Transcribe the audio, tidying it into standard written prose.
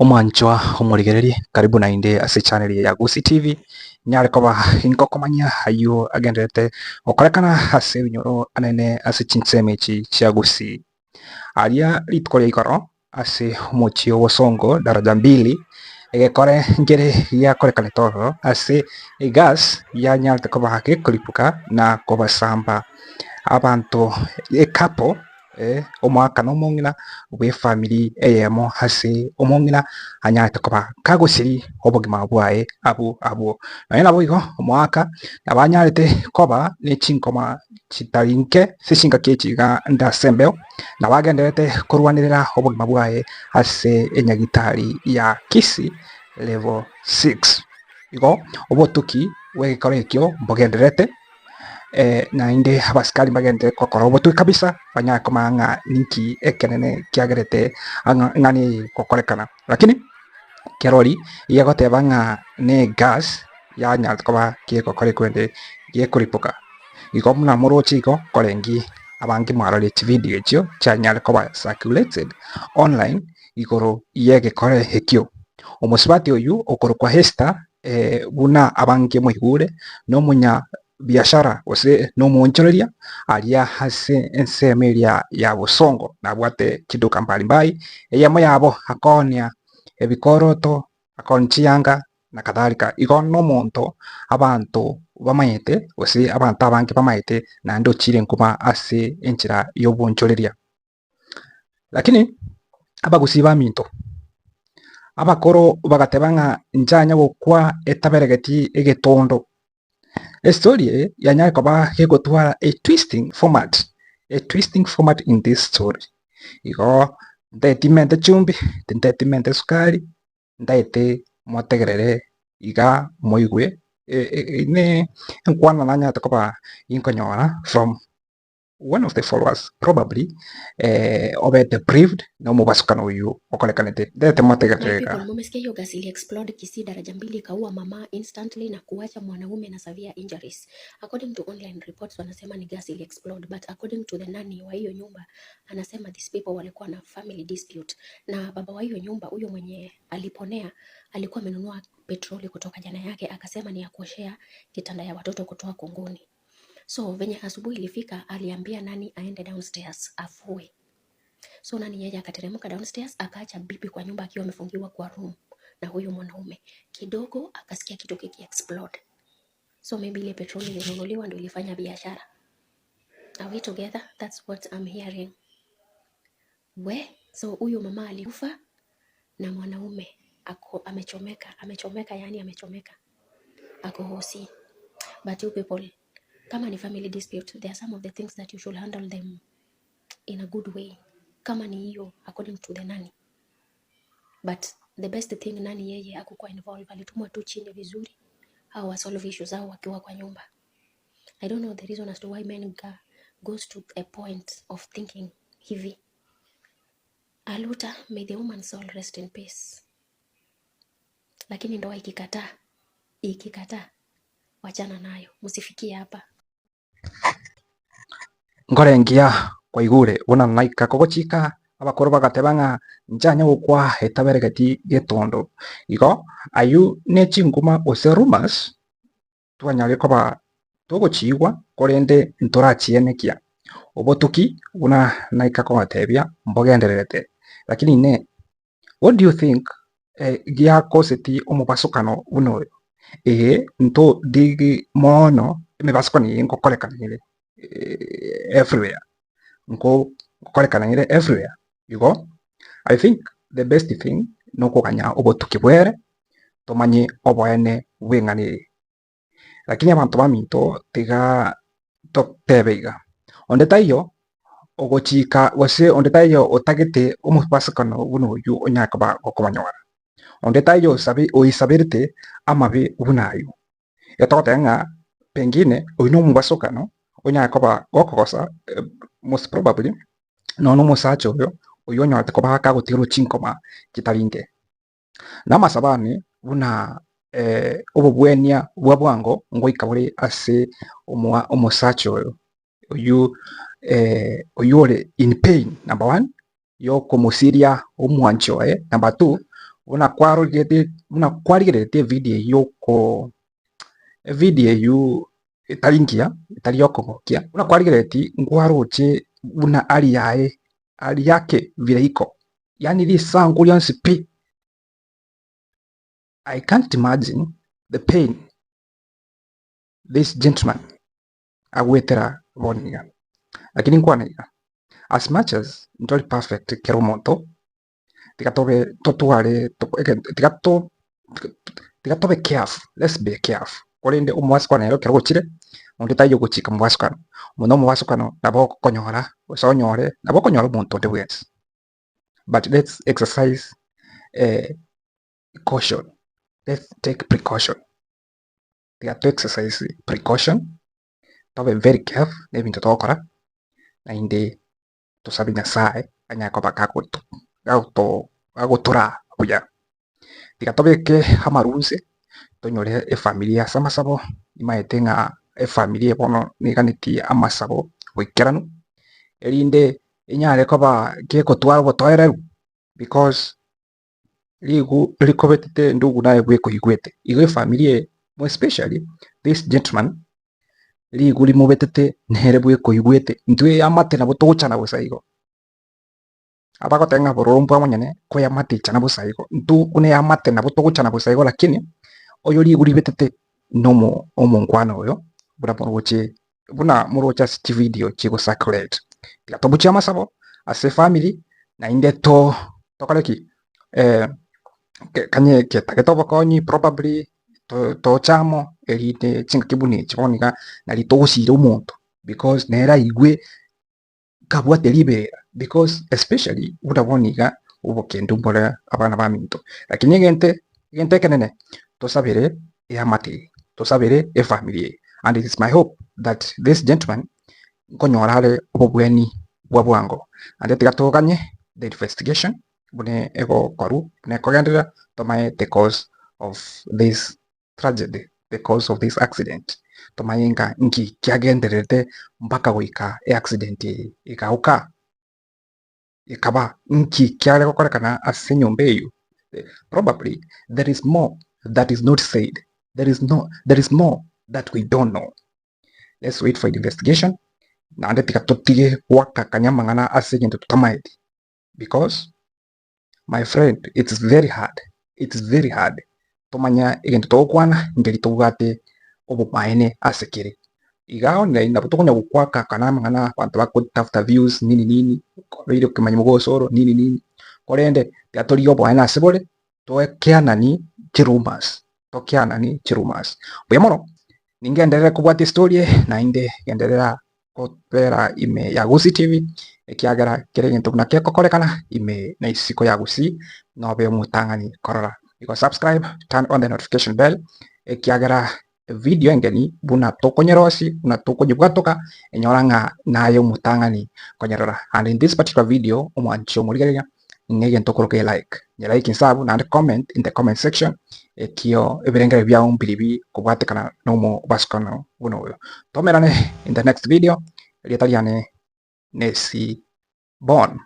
Omwanchwa omorigererie, karibu naende ase echannel eye ya Gusii TV, nyare koba ingokomanyia ayio agendererete gokorekana ase ebinyoro anene ase chinsemo echi chia Gusii. Aria rituko ria igoro ase omochie o Bosongo daraja mbili, egekore nkere giakorekanete ororo ase egas yanyarete koba gekoripuka na kobasamba abanto ecouple. Omoaka na omong'ina bw'efamiri eyemo ase omong'ina anyarete koba kagosiria obogima bwaye abwo abwo. Nonya naboigo omoaka nabo anyarete koba ne chinkoma chitari nke ase chingaki echi iga nde ase embeo, nabo agendererete korwanerera obogima bwaye ase enyagitari ya Kisii level 6. Igo obotuki bw'egekoro ekio mbogendererete. Naende abasikari mbagende gokora obotwe kabisa, banyare komanya ng'a ninki ekenene kiagerete eng'ana eye gokorekana. Lakini kerori iga egoteba ng'a ne egas yanyarete koba kegokora ekwende gekoripoka. Igo buna moroche igo korengi abange mwarorire chividio echio chianyare koba circulated online igoro yegekore ekio. Omosubati oyio okorokwa Esther buna abange moigure, nomonyabiashara gose nomoonchoreria aria ase ensemo eria ya bosongo, nabwate chiduka mbalimbali, eyemo yabo akoonia ebikoroto, akoonia chiyanga na kadhalika. Igo nomonto abanto bamanyete gose abanto abange bamanyete naende ochire nkuma ase enchera y'obonchoreria. Lakini abagusii baminto, abakoro bagateba ng'a nchanya gokwa etaberegeti egetondo. Estory eye yanyare koba gegotwara a twisting format, a twisting format in this story. Igo ntaeti mente chumbi, tintaeti mente esukari, ntaete motegerere iga moigwe ne enkwana nanyarete koba ginkonyora from one of the followers probably obete briefed na omobasukano oyio okorekanete. Ndete My motegerere iga. people, mumesikia hiyo gas ili explode Kisii daraja mbili ikaua mama instantly na kuacha mwanaume na severe injuries. According to online reports wanasema ni gas ili explode but according to the nanny wa hiyo nyumba anasema these people walikuwa na family dispute na baba wa hiyo nyumba huyo mwenye aliponea alikuwa amenunua petroli kutoka jana yake akasema ni ya kuoshea kitanda ya watoto kutoa kunguni. So venye asubuhi ilifika aliambia nani aende downstairs afue. So nani yeye akateremka downstairs akaacha bibi kwa nyumba akiwa amefungiwa kwa room na huyu mwanaume. Kidogo akasikia kitu kiki explode. So maybe ile petroli ilinunuliwa ndio ilifanya biashara. Are we together? That's what I'm hearing. We, so huyu mama alikufa na mwanaume ako amechomeka, amechomeka yani amechomeka. Ako hosi. But you people, kama ni family dispute, there are some of the things that you should handle them in a good way. Kama ni hiyo according to the nani. But the best thing nani yeye hakukuwa involved, alitumwa tu chini vizuri au wasolve issues zao wakiwa kwa nyumba. I don't know the reason as to why men ga, goes to a point of thinking hivi. Aluta, may the woman soul rest in peace. Lakini ndoa ikikataa, ikikataa, wachana nayo, msifikie hapa. Nkore engiya kwaigure buna naika kogochika abakoro bagateba ng'a nchanya gokwa etaberegeti getondo. Igo ayio ne chinguma gose rumours twanyare koba togochiigwa, korende ntorachienekia. Obotuki buna naika kobatebia mbogendererete. Lakini inee, what do you think giakoseti omobasokano buna oyo? Ee, nto dig mono emebasokano eye ngokorekana ere everywhere, nkorekana ere everywhere. Igo, I think the best thing nokoganya obotuki bwere, tomanye oboene bw'eng'ana eye. Lakini abanto baminto tiga totebe iga, onde taiyo ogochika gose onde taiyo otagete omobasokano buna oyio onyare koba gokobanyora. Onde taiyo oisaberete amabe buna ayio. Igo togoteba ng'a pengine oyio na omobasokano onyare koba gokogosa most probably nonya na omosacha oyo, oyio onyorete koba kagotigerwa chinkoma chitari inke. Na amasabo ane buna obobwania bwa bwango ngoika bore ase omosacha oyo, oyio oyio ore in pain number one, yokomosiria omwanchi oye, number two, Buna kwarorete buna kwarigereretie evidio eyio oko evidio eyio etari ngiya etari yokogokia, buna kwarigereretie nkwaroche buna hali yaye hali yake vile iko, yaani risanku rionsi pi. I can't imagine the pain this gentleman agwetera bono iga. Lakini nkwane iga, as much as ntori perfect kera omonto, tiga tobe totware tiga to tiga tobe careful, let's be careful korende omobasukano ere ekero ogochire, onde taiyo ogochika mobasukano, buna omobasukano nabo okonyora gose onyore nabo okonyora omonto onde bwensi, but let's exercise caution, let's take precaution, tiga to exercise precaution, tobe very careful na ebinto togokora, naende tosabe Nyasae anyare koba gagoto gagoto gagotoraa buya. Tiga tobeke amarunse tonyore efamiri ase amasabo, nimaete ng'a efamiri eye bono neganetie amasabo boikeranu, erinde enyare koba gegotwara obotoereru because rigu rikobetete ndugu naye bwekoigwete. Igo efamiri eye more especially this gentleman rigu rimobetete nere bwekoigwete, intwe eamate nabo togochana bosa igo. Abagoteba ng'a bororo mbwa monyene ko eamate echana bosa igo, intwe buna eamate nabo togochana bosa igo lakini oyo rigu ribetete nomo omonkwana oyo buna moroche buna moroche ase chividio chigo circulate. Tiga tobuche amasabo ase efamiri naende to tokore ki? Kanye getagete obokonyi probably toche amo erinde chingaki buna echi bono iga nari togosira omonto because nere aigwe kabwate riberera because especially buna bono iga obokendu mbore abana baminto. Lakini egento egento ekenene tosabere eamate eye, tosabere efamiri eye and it is my hope that this gentleman nkonyora are obobweni bwa bwango naende tiga toganye the investigation buna egokorwa buna ekogenderera tomanye the cause of this tragedy, the cause of this accident, tomanye ng'a nki kiagendererete mpaka goika eaccident eye egaoka ekaba nki kiare gokorekana ase enyomba eywo. Probably there is more that is not said, there is no there is more that we don't know. Let's wait for the investigation naende tiga totige goakakania amang'ana ase egento totamaeti because my friend it's very hard, it's very hard tomanya egento togokwana nkeri tobwate obomaene ase kere. Iga online nabo tokonya gokwakakana amang'ana abanto bagotafuta views nini nini, obeire okemanya mogosoro nini nini, korende tiga torigie oboene ase bore toekeanani chirumours, tokeanani chirumours. Mbuya mono, ningenderere kobwatia estory eye naende genderera kobera ime ya Gusii TV, ekiagera kera egento buna kegokorekana ime na isiko ya Gusii nobe omotang'ani korora. Igo subscribe, turn on the notification bell, ekiagera evidio engeni buna tokonyerosia, buna tokonyebwatoka, enyora ng'a naye omotang'ani konyerora. And in this particular video, omwanchi omorigereria, ng'a egento okoroka elike, nyelike inse abwo naende comment in the comment section ekio ebirengererio biao mbiribi kobwatekana na omobasukano buna oyo. Tomerane in the next video, erieta riane Nesi Bon.